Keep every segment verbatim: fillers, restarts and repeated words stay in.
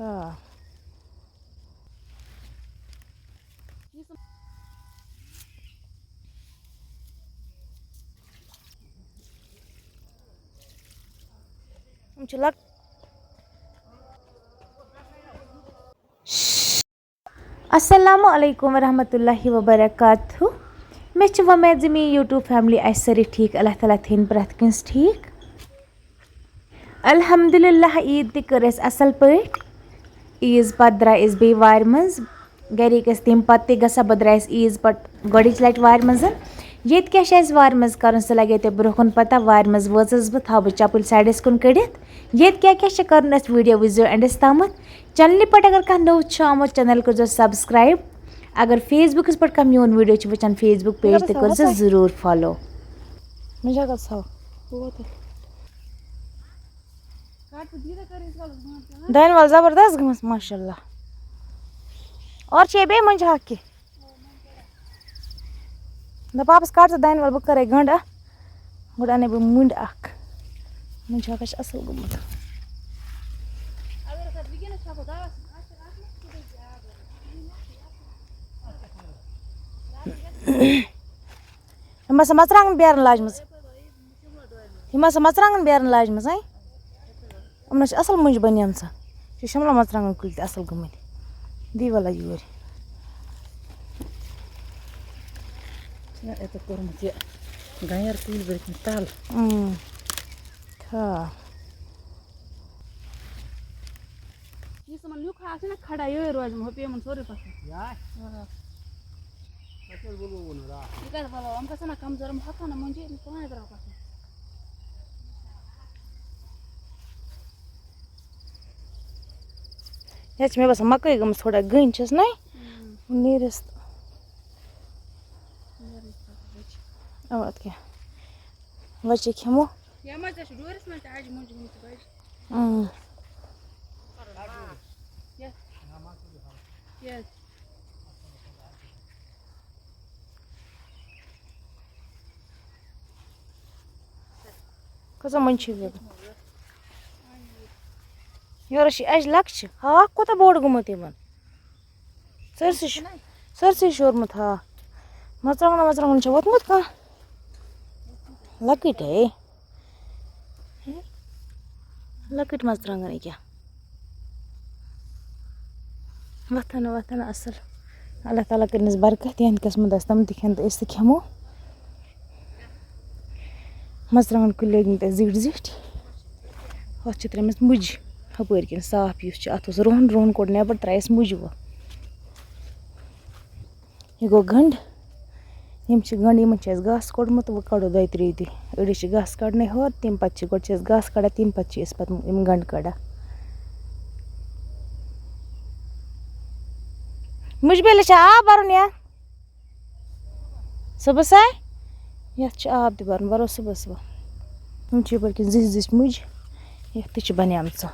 آ۔ یِم چھِ لۄک-، السلام علیکم ورحمۃ اللہ وبرکاتہ۔ مےٚ چھِ وۄمید زِ میٛٲنۍ YouTube family آسہِ سٲرٕے ٹھیٖک۔ اللہ تعالیٰ تھٲیِن پرٛٮ۪تھ کٲنٛسہِ ٹھیٖک۔ الحمدللہ، عیٖد تہِ کٔر اَسہِ اَصٕل پٲٹھۍ۔ عیٖذ پَتہٕ درٛاے أسۍ بیٚیہِ وارِ منٛز۔ گَرِکۍ ٲسۍ تَمہِ پَتہٕ تہِ گژھان، بہٕ درٛایَس عیٖذ پَتہٕ گۄڈٕنِچ لَٹہِ وارِ منٛز۔ ییٚتہِ کیٛاہ چھِ اَسہِ وارِ منٛز کَرُن، سُہ لَگیو تۄہہِ برٛونٛہہ کُن پَتہ۔ وارِ منٛز وٲژٕس بہٕ، تھاوٕ بہٕ چَپٕلۍ sideس کُن کٔڑِتھ۔ ییٚتہِ کیٛاہ کیٛاہ چھِ کَرُن اَسہِ، video وٕچھزیو endس تامَتھ۔ Channelہِ پٮ۪ٹھ اگر کانٛہہ نوٚو چھُ آمُت، channel کٔرۍزیو subscribe۔ اگر Facebookس پٮ۪ٹھ کانٛہہ میون video چھُ وٕچھان، Facebook page تہِ کٔرۍزیو ضروٗر follow۔ مےٚ چھا گژھان؟ دانہِ وَل زبردست گٔمٕژ، ماشاء اللہ۔ اورٕ چھے بیٚیہِ مۄنجہِ ہاکھ کہِ؟ نہ، پاپَس کَڑ ژٕ دانہِ وَل، بہٕ کَرَے گَنٛڈ اَکھ۔ گۄڈٕ اَنَے بہٕ مُنٛڈ اَکھ۔ مۄنجہِ ہاکھ چھِ اَصٕل گوٚمُت۔ یِم ہسا مَرژٕوانٛگَن بیرَن لاجمٕژ۔ یِم ہسا مَرژٕوانٛگَن بیرَن لاجمٕژ، اَے۔ یِمَن حظ چھِ اَصٕل مۄنجہِ بَنیمژٕ۔ یہِ چھِ شِملہ مَرژٕوانٛگَن کُلۍ تہِ اَصٕل گٔمٕتۍ۔ دی وَلہ یوٗرۍ۔ چھُنہ یَتھ کوٚرمُت یہِ گَنٛڈ کُلۍ بٔرۍ کِنۍ تَل۔ اۭں۔ تھا۔ یُس یِمَن نیُک ہاکھ چھُنہ کھڑا، یِہوٚے روزِ یِمَن، ہُہ پیٚیہِ یِمَن سورُے پَتھر۔ یا؟ آ۔ اَسہِ اوس وُلوُل وُنُن راتھ۔ یہِ کَتہِ وَلو؟ یِم گژھن نہ کَمزور، یِم ہۄکھَن نہ مۄنجہِ، یِم پانَے درٛاو پَتھر۔ یَتھ چھِ مےٚ باسان مَکٲے گٔمٕژ تھوڑا گٔنۍ چھَس نَے۔ اۭں۔ نیٖرِس تہٕ۔ نیرنہٕ خٲطرٕ وٕچھ۔ اَوا، اَدٕ کیٛاہ۔ وۄنۍ چھِ کھٮ۪مو۔ یَتھ منٛز تہِ چھِ ڈوٗرِس منٛز تہِ اَجہِ مۄنجہِ گٔمٕژ بَجہِ۔ اۭں۔ یَتھ۔ یَتھ۔ کۭژاہ مۄنجہِ چھِ ییٚتہِ؟ یورٕ چھِ اَجہِ لۄکچہِ۔ ہاکھ کوٗتاہ بوٚڑ گوٚمُت یِمَن؟ سٲرسٕے چھُ، سٲرسٕے شوٗرمُت ہاکھ۔ مَرژٕوانٛگَن وَرژٕوانٛگَن چھا ووٚتھمُت کانٛہہ؟ لۄکٕٹۍ ہے۔ لۄکٕٹۍ مَرژٕوانٛگَن ییٚکیٛاہ۔ وۄتھان وۄتھان اَصٕل۔ اللہ تعالیٰ کٔرِنَس برکت، یِہٕنٛدِ قٕسمَت آسہِ تِم تہِ کھٮ۪ن تہٕ أسۍ تہِ کھٮ۪مو۔ مَرژٕوانٛگَن کُلۍ لٲگۍ مٕتۍ اَسہِ زِٹھۍ زِٹھۍ۔ ہۄتھ چھِ ترٛٲومٕژ مُجہِ ہُپٲرۍ کِنۍ صاف، یُس چھُ اَتھ اوس رُہَن، رُہَن کوٚڑ نٮ۪بَر، ترٛایَس مُجہِ وۄنۍ۔ یہِ گوٚو گنٛڈ۔ یِم چھِ گنٛڈ، یِمَن چھُ اَسہِ گاسہٕ کوٚڑمُت، وۄنۍ کَڑو دۄیہِ ترٛیٚیہِ دۄہہِ۔ أڑِس چھِ گاسہٕ کَڑنَے ہورٕ، تَمہِ پَتہٕ چھِ، گۄڈٕ چھِ أسۍ گاسہٕ کَڑان، تَمہِ پَتہٕ چھِ أسۍ پَتہٕ یِم گنٛڈ کَڑان۔ مُجہِ بیلِس چھا آب بَرُن یا؟ صُبحَس ہا؟ یَتھ چھُ آب تہِ بَرُن، بَرو صُبحَس وۄنۍ۔ یِم چھِ یَپٲرۍ کِنۍ زِٹھۍ زِٹھۍ مُجہِ، یَتھ تہِ چھِ بَنیمژٕ۔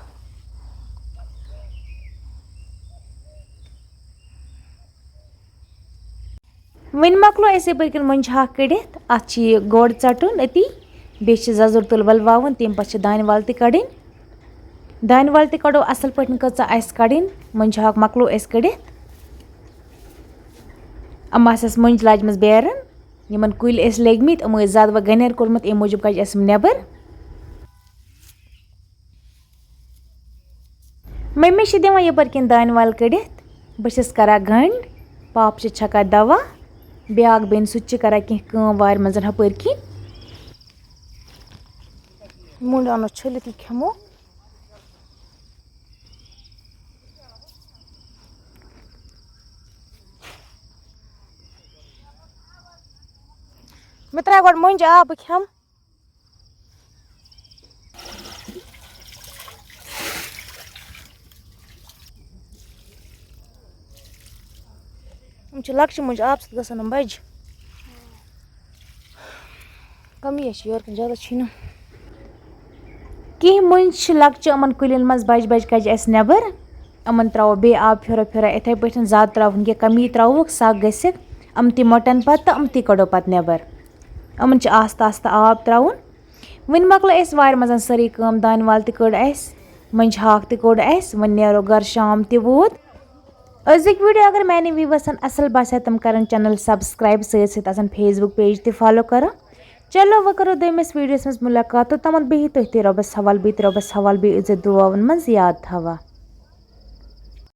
وۄنۍ مۄکلو اَسہِ یَپٲرۍ کِنۍ مۄنجہِ ہاکھ کٔڑِتھ۔ اَتھ چھِ یہِ گۄڈ ژَٹُن أتی، بیٚیہِ چھِ زَزُر تُل وَلواوُن، تَمہِ پَتہٕ چھِ دانہِ وَل تہِ کَڑٕنۍ۔ دانہِ وَل تہِ کَڑو اَصٕل پٲٹھۍ، کۭژاہ آسہِ کَڑٕنۍ۔ مۄنجہِ ہاکھ مۄکلو اَسہِ کٔڑِتھ۔ اَما آسٮ۪س مۄنجہِ لاجمَژ بیرَن، یِمَن کُلۍ ٲسۍ لٔگۍ مٕتۍ، یِمو ٲسۍ زیادٕ وۄنۍ گَنٮ۪ر کوٚرمُت، اَمہِ موٗجوٗب کَجہِ اَسہِ یِم نٮ۪بَر۔ مٔمی چھِ دِوان یَپٲرۍ کِنۍ دانہِ وَل کٔڑِتھ، بہٕ چھَس کَران گَنٛڈ، پاپہٕ چھِ چھَکان دَوا، بیٛاکھ بیٚنہِ سُہ تہِ چھِ کَران کینٛہہ کٲم وارِ منٛز ہُپٲرۍ کِنۍ۔ مُنٛڈ اَنو چھٔلِتھ، یہِ کھٮ۪مو۔ مےٚ ترٛایہِ گۄڈٕ مۄنجہِ آب، بہٕ کھٮ۪مہٕ۔ یِم چھِ لۄکچہِ مۄنجہِ آبہٕ سۭتۍ گژھان یِم بَجہِ۔ کَمٕے چھِ یورٕ کِنۍ، زیادٕ چھِی نہٕ۔ کینٛہہ مۄنجہِ چھِ لۄکچہِ یِمَن کُلٮ۪ن منٛز بَجہِ بَجہِ کَجہِ اَسہِ نٮ۪بَر۔ یِمَن ترٛاوو بیٚیہِ آب پھیورا پھیورا یِتھَے پٲٹھۍ، زیادٕ ترٛاوہون کینٛہہ، کَمی ترٛاووکھ، سَگ گٔژھِتھ۔ یِم تہِ مۄٹَن پَتہٕ تہٕ یِم تہِ کَڑو پَتہٕ نٮ۪بَر۔ یِمَن چھِ آستہٕ آستہٕ آب ترٛاوُن۔ وۄنۍ مۄکلٲو اَسہِ وارِ منٛز سٲرٕے کٲم، دانہِ وَل تہِ کٔڑ اَسہِ، مٔنٛزۍ ہاکھ تہِ کوٚڑ اَسہِ، وۄنۍ نیرو گَرٕ، شام تہِ ووت۔ أزِکۍ ویٖڈیو اگر میانٮ۪ن ویوٲرسن اصل باسیو، تِم کرن چینل سبسکرائب، سۭتۍ سۭتۍ آسن فیس بُک پیج تہِ فالو کران۔ چلو، وۄنۍ کرو دوٚیمِس ویٖڈیوس منٛز مُلاقات، توٚتامَتھ بِہِو تُہۍ تہِ رۄبَس حوال، بہٕ تہِ رۄبَس حوال، بیٚیہِ أزیو دُعاوَن منٛز یاد تھاوان۔